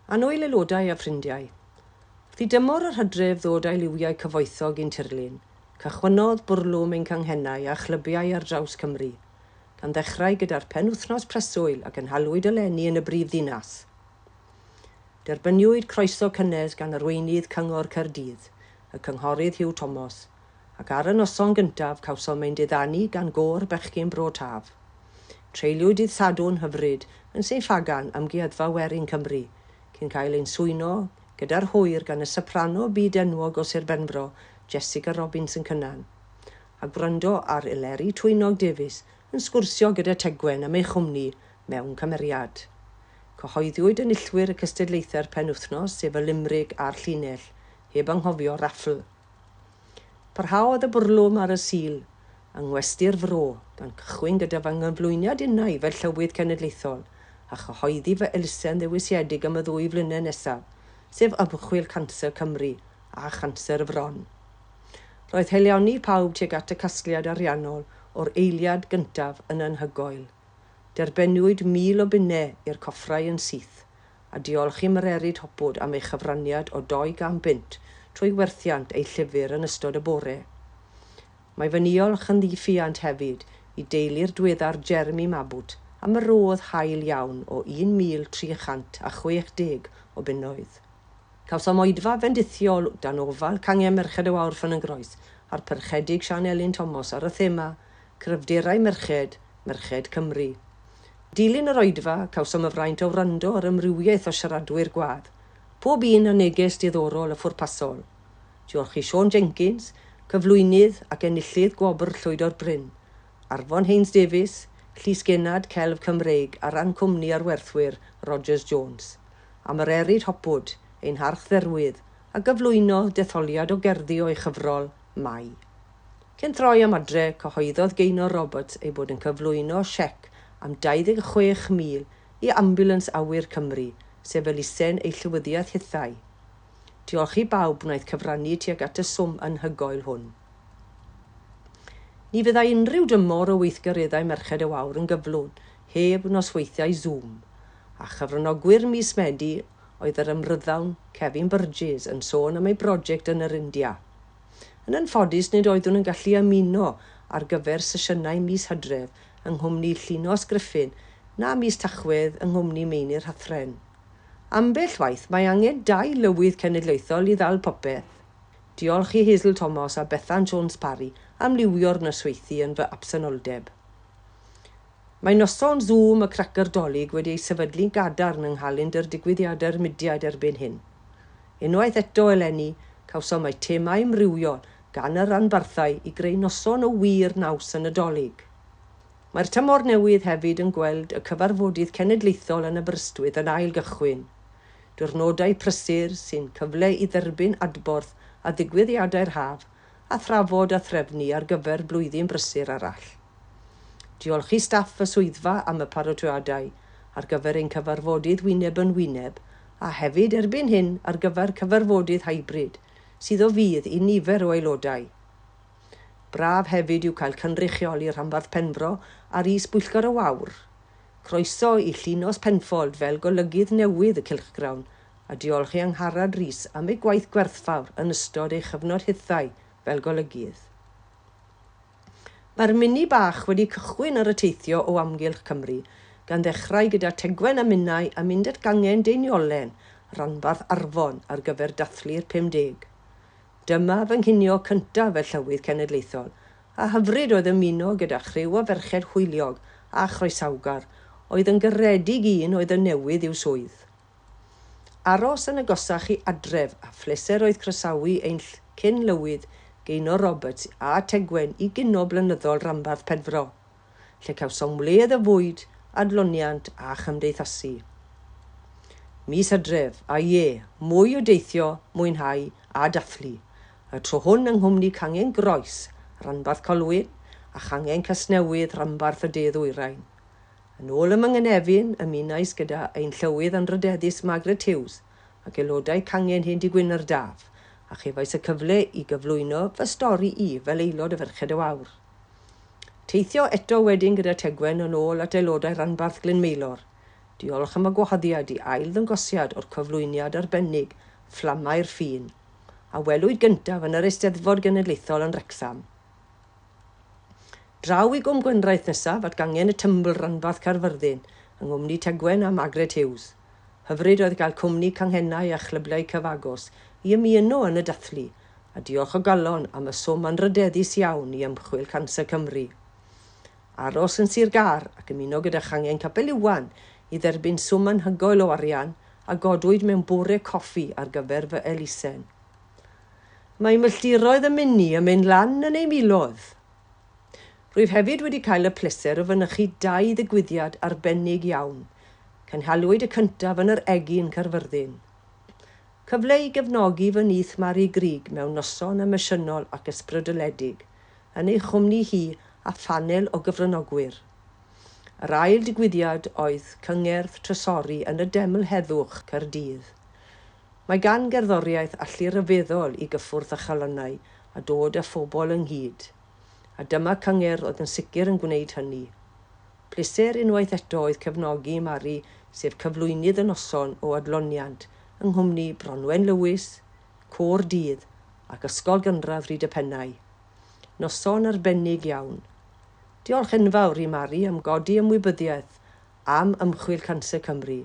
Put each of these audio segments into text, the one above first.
Annwyl aelodau a ffrindiau, wrth i dymor yr hydref ddod â'i liwiau cyfoethog i'n tirlun, cychwynnodd bwrlwm ein canghennau a chlybiau ar draws Cymru, gan ddechrau gyda'r penwythnos preswyl a gynhaliwyd eleni yn y brif ddinas. Derbyniwyd croeso cynnes gan arweinydd Cyngor Caerdydd, y Cynghorydd Huw Thomas, ac ar y noson gyntaf cawsom ein diddanu gan Gôr Bechgyn Bro Taf. Treuliwyd dydd Sadwrn hyfryd yn Sain Ffagan, Amgueddfa Werin Cymru, cyn cael ein swyno gyda'r hwyr gan y soprano byd-enwog o Sir Benfro, Jessica Robinson Cynan, a gwrando ar Eleri Twynog Davies yn sgwrsio gyda Tegwen am ei chwmni Mewn Cymeriad. Cyhoeddwyd enillwyr y cystadlaethau'r penwythnos, sef y Limrig a'r Llinell, heb anghofio raffl. Parhaodd y bwrlwm ar y Sul yng Ngwesty'r Fro, gan cychwyn gyda fy nghyflwyniad innau fel Llywydd Cenedlaethol a chyhoeddi fy elusen ddewisiedig am y ddwy flynedd nesaf, sef Ymchwil Canser Cymru a Chanser y Fron. Roedd haelioni pawb tuag at y casgliad ariannol o'r eiliad gyntaf yn anhygoel. Derbyniwyd 1,000 o bunnau i'r coffrau yn syth, a diolch i Mererid Hopwood am ei chyfraniad o 200 bunt trwy werthiant ei llyfr yn ystod y bore. Mae fy niolch yn ddiffuant hefyd i deulu'r diweddar Jeremy Mabbutt am y rodd hael iawn o 1,360 o bunnoedd. Cawsom oedfa fendithiol dan ofal Cangen Merched y Wawr Ffynon-groes a'r Parchedig Siân Elin Tomos ar y thema Cryfderau Merched, Merched Cymru. Dilyn yr oedfa, cawsom y fraint o wrando ar amrywiaeth o siaradwyr gwadd, pob un â neges diddorol a phwrpasol. Diolch i Siôn Jenkins, cyflwynydd ac enillydd Gwobr Llwyd o'r Bryn, Arfon Haines Davies, Llys Gennad Celf Cymreig ar ran cwmni arwerthwyr Rogers Jones, a Mererid Hopwood, ein harchdderwydd, a gyflwynodd detholiad o gerddi o'i chyfrol, Mai. Cyn troi am adre, cyhoeddodd Gaynor Roberts ei bod yn cyflwyno siec am 26,000 i Ambiwlans Awyr Cymru, sef elusen ei llywyddiaeth hithau. Diolch i bawb wnaeth cyfrannu tuag at y swm anhygoel hwn. Ni fyddai unrhyw dymor o weithgareddau Merched y Wawr yn gyflwn heb nosweithiau Zoom, a chyfranogwyr mis Medi oedd yr ymryddawn Kevin Burgess yn sôn am ei broject yn yr India. Yn anffodus nid oeddwn yn gallu ymuno ar gyfer sesiynau mis Hydref yng nghwmni Llinos Griffin na mis Tachwedd yng nghwmni Meinir Hathren. Ambell waith mae angen dau lywydd cenedlaethol i ddal popeth. Diolch i Hazel Tomos a Bethan Jones Parry am liwio'r nosweithi yn fy absenoldeb. Mae noson Zoom y Cracyr Dolig wedi ei sefydlu'n gadarn yng nghalendr digwyddiadau'r mudiad erbyn hyn. Unwaith eto eleni, cawsom eitemau amrywiol gan y rhanbarthau i greu noson o wir naws y Nadolig. Mae'r tymor newydd hefyd yn gweld y cyfarfodydd cenedlaethol yn Aberystwyth yn ail gychwyn. Diwrnodau prysur sy'n cyfle i dderbyn adborth a ddigwyddiadau'r haf a thrafod a threfnu ar gyfer blwyddyn brysur arall. Diolch i staff y swyddfa am y paratoadau ar gyfer ein cyfarfodydd wyneb yn wyneb a hefyd erbyn hyn ar gyfer cyfarfodydd hybrid sydd o fudd i nifer o aelodau. Braf hefyd yw cael cynrychioli rhanbarth Penfro ar is-bwyllgor y Wawr. Croeso i Llinos Penfold fel golygydd newydd y cylchgrawn a diolch i Angharad Rees am ei gwaith gwerthfawr yn ystod ei chyfnod hithau fel golygydd. Mae'r mini bach wedi cychwyn ar y teithio o amgylch Cymru, gan ddechrau gyda Tegwen a minnau a mynd at gangen Deiniolen, rhanbarth Arfon, ar gyfer dathlu'r 50. Dyma fy nghinio cyntaf fel Llywydd Cenedlaethol, a hyfryd oedd ymuno gyda chriw o ferched hwyliog a chroesawgar oedd yn garedig i un oedd yn newydd i'w swydd. Aros yn agosach i adref a phleser oedd croesawu ein cyn-lywydd Gaynor Roberts a Tegwen i gino blynyddol Rhanbarth Penfro, lle cawsom wledd o fwyd, adloniant a chymdeithasu. Mis Hydref, a ie, mwy o deithio, mwynhau a dathlu. Y tro hwn yng nghwmni Cangen Groes, Rhanbarth Colwyn, a Changen Casnewydd, Rhanbarth y De Ddwyrain. Yn ôl ym Nghynefin, ymunais gyda ein llywydd anrhydeddus Margaret Hughes ac aelodau cangen Hen Dŷ Gwyn ar Daf, a chefais y cyfle i gyflwyno fy stori i fel aelod o Ferched y Wawr. Teithio eto wedyn gyda Tegwen yn ôl at aelodau rhanbarth Glyn Maelor. Diolch am y gwahoddiad i ail ddangosiad o'r cyflwyniad arbennig Fflamau'r Ffin, a welwyd gyntaf yn yr Eisteddfod Genedlaethol yn Wrecsam. Draw i Gwm Gwendraeth nesaf at gangen y Tymbl ranbarth Caerfyrddin yng nghwmni Tegwen a Margaret Hughes. Hyfryd oedd cael cwmni canghennau a chlybiau cyfagos i ymuno yn y dathlu, a diolch o galon am y swm anrhydeddus iawn i Ymchwil Canser Cymru. Aros yn Sir Gâr ac ymuno gyda changen Capel Iwan i dderbyn swm anhygoel o arian a godwyd mewn bore coffi ar gyfer fy elusen. Mae milltiroedd y Mini yn mynd lan yn ei miloedd. Rwyf hefyd wedi cael y pleser o fynychu dau ddigwyddiad arbennig iawn. Cynhaliwyd y cyntaf yn yr Egin, Caerfyrddin. Cyfle i gefnogi fy nith Mari Grug mewn noson emosiynol ac ysbrydoledig, yn ei chwmni hi a phanel o gyfranogwyr. Yr ail digwyddiad oedd cyngerdd Trysori yn y Deml Heddwch, Caerdydd. Mae gan gerddoriaeth allu ryfeddol i gyffwrdd â chalonnau a dod â phobl ynghyd. A dyma cyngerdd oedd yn sicr yn gwneud hynny. Pleser unwaith eto oedd cefnogi Mari, sef cyflwynydd y noson o adloniant yng nghwmni Bronwen Lewis, Côr Dydd ac Ysgol Gynradd Rhyd y Pennau. Noson arbennig iawn. Diolch enfawr i Mari am godi ymwybyddiaeth am Ymchwil Canser Cymru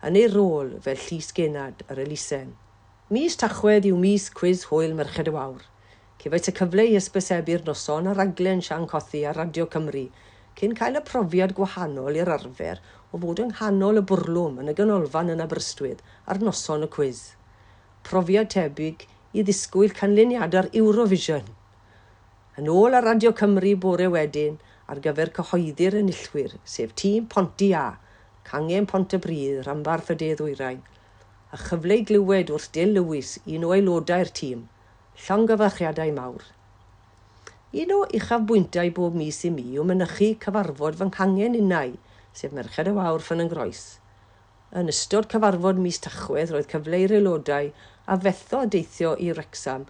yn ei rôl fel Llys Genad yr elusen. Mis Tachwedd yw mis Cwis Hwyl Merched y Wawr. Cefais y cyfle i hysbysebu'r noson ar raglen Sian Cothi ar Radio Cymru, cyn cael y profiad gwahanol i'r arfer o fod yng nghanol y bwrlwm yn y ganolfan yn Aberystwyth ar noson y cwis. Profiad tebyg i ddisgwyl canlyniadau'r Eurovision! Yn ôl ar Radio Cymru bore wedyn ar gyfer cyhoeddi'r enillwyr, sef tîm Ponty A, cangen Pontypridd, rhanbarth y De Ddwyrain, a chyfle i glywed wrth Dil Lewis, un o aelodau'r tîm. Llongyfarchiadau mawr. Un o uchafbwyntiau bob mis i mi yw mynychu cyfarfod fy nghangen innau, sef Merched y Wawr Ffynon-groes. Yn ystod cyfarfod mis Tachwedd roedd cyfle i'r aelodau a fethodd deithio i Wrecsam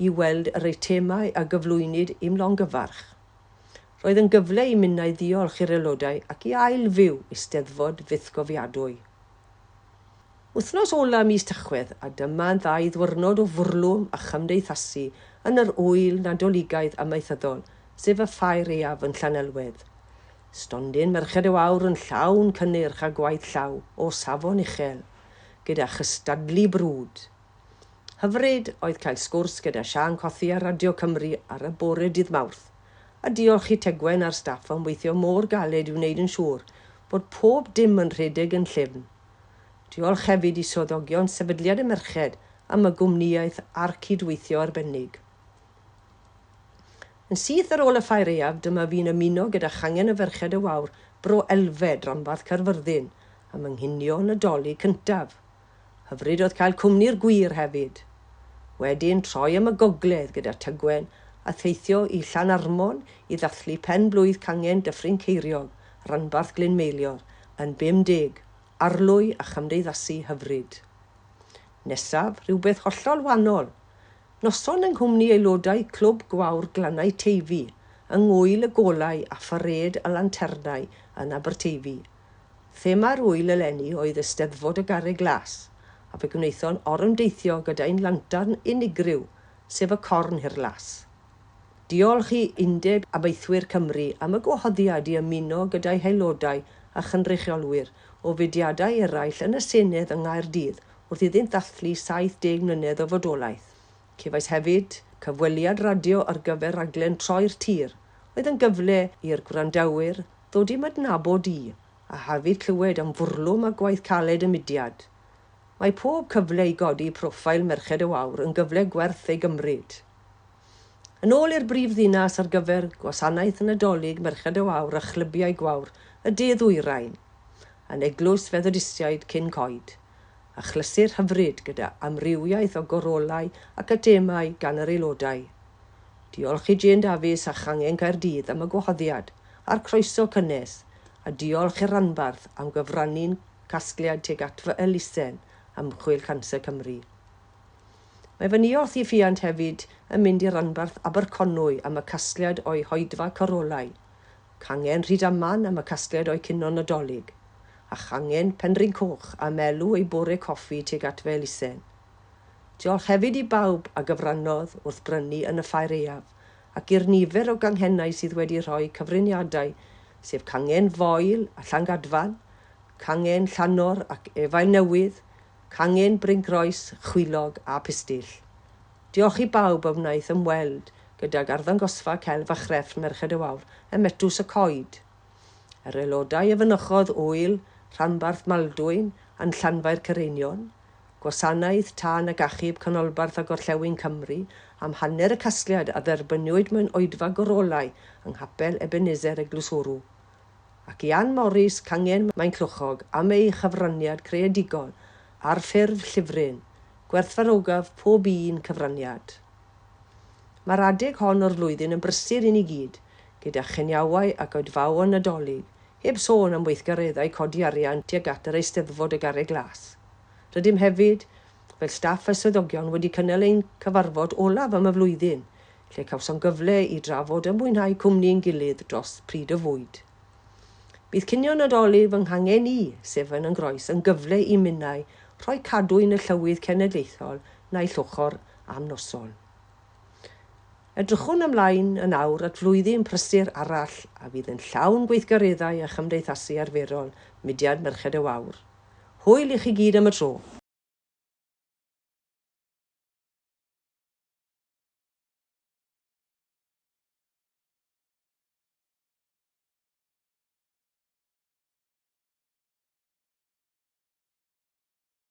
i weld yr eitemau a gyflwynid i'm longyfarch. Roedd yn gyfle i minnau ddiolch i'r aelodau ac i ail-fyw Eisteddfod fythgofiadwy. Wythnos ola mis Tachwedd, a dyma ddau ddwyrnod o fwrlwm a chymdeithasu yn yr ŵyl Nadoligaidd amaethyddol, sef y Ffair Aeaf yn Llanelwedd. Stondin Merched y Wawr yn llawn cynnyrch a gwaith llaw o safon uchel, gyda chystadlu brwd. Hyfryd oedd cael sgwrs gyda Siân Cothi ar Radio Cymru ar y bore dydd Mawrth, a diolch i Tegwen a'r staff am weithio mor galed i wneud yn siŵr bod pob dim yn rhedeg yn llyfn. Diolch hefyd i swyddogion Sefydliad y Merched am y gwmnïaeth a'r cydweithio arbennig. Yn syth ar ôl y Ffair Aeaf, dyma fi'n ymuno gyda Changen y Ferched y Wawr Bro Elfed, ranbarth Caerfyrddin, am yng nghinio Nadolig cyntaf. Hyfryd oedd cael cwmni'r gwŷr hefyd. Wedyn troi am y gogledd gyda Tygwen a theithio i Llanarmon i ddathlu pen-blwydd cangen Dyffryn Ceiriog, ranbarth Glyn Meilior, yn 50, arlwy a chymdeithasu hyfryd. Nesaf, rhywbeth hollol wahanol. Noson yng nghwmni aelodau Clwb Gwawr Glannau Teifi yng Ngŵyl y Golau a Pharêd y Lanternau yn Aberteifi. Thema'r ŵyl eleni oedd Eisteddfod y Garreg Las, a fe gwnaethon orymdeithio gyda'n lantarn unigryw, sef y Corn Hirlas. Diolch i Undeb Amaethwyr Cymru am y gwahoddiad i ymuno gyda'i haelodau a chynrychiolwyr o fudiadau eraill yn y Senedd yng Nghaerdydd wrth iddynt ddathlu 70 mlynedd o fodolaeth. Cefais hefyd cyfweliad radio ar gyfer rhaglen Troi'r Tir, oedd yn gyfle i'r gwrandawyr ddod i'm adnabod i, a hefyd clywed am fwrlwm a gwaith caled y mudiad. Mae pob cyfle i godi proffeil Merched y Wawr yn gyfle gwerth ei gymryd. Yn ôl i'r brif ddinas ar gyfer gwasanaeth Nadolig Merched y Wawr a Chlybiau Gwawr y De Ddwyrain, yn Eglwys Fethodistiaid Cyn Coed, achlysur hyfryd gyda amrywiaeth o gorolau ac atemau gan yr aelodau. Diolch i Jane Dafis a Changen Caerdydd am y gwahoddiad a'r croeso cynnes, a diolch i'r rhanbarth am gyfrannu'n casgliad tuag at fy elusen, Ymchwil Canser Cymru. Mae fy niolch i ffiant hefyd yn mynd i ranbarth Aberconwy am y casgliad o'i hoedfa corolau, cangen Rhydaman am y casgliad o'i cinio Nadolig, a changen Penrhyn Coch am elw eu bore coffi tuag at fy elusen. Diolch hefyd i bawb a gyfrannodd wrth brynu yn y Ffair Aeaf ac i'r nifer o ganghennau sydd wedi rhoi cyfraniadau, sef cangen Foel a Llangadfan, cangen Llannor ac Efail Newydd, cangen Bryn Groes, Chwilog a Pistyll. Diolch i bawb a wnaeth ymweld gydag arddangosfa celf a chrefft Merched y Wawr ym Metws y Coed. Yr aelodau a fynychodd ŵyl rhanbarth Maldwyn yn Llanfair Caereinion, Gwasanaeth Tân ac Achub Canolbarth a Gorllewin Cymru am hanner y casgliad a dderbyniwyd mewn oedfa gorolau yng Nghapel Ebenezer Eglwyswrw. Ac i Ann Morris, cangen Maenclochog, am ei chyfraniad creadigol ar ffurf llyfryn, gwerthfawrogaf pob un cyfraniad. Mae'r adeg hon o'r flwyddyn yn brysur i ni gyd, gyda chiniawau ac oedfaon Nadolig, heb sôn am weithgareddau codi arian tuag at yr Eisteddfod y Garreg Las. Rydym hefyd, fel staff a swyddogion, wedi cynnal ein cyfarfod olaf am y flwyddyn, lle cawsom gyfle i drafod a mwynhau cwmni ein gilydd dros pryd o fwyd. Bydd cinio Nadolig fy nghangen i, sef yn Groes, yn gyfle i minnau rhoi cadwyn y llywydd cenedlaethol naill ochr am noson. Edrychwn ymlaen yn awr at flwyddyn prysur arall a fydd yn llawn gweithgareddau a chymdeithasu arferol mudiad Merched y Wawr. Hwyl i chi gyd am y tro.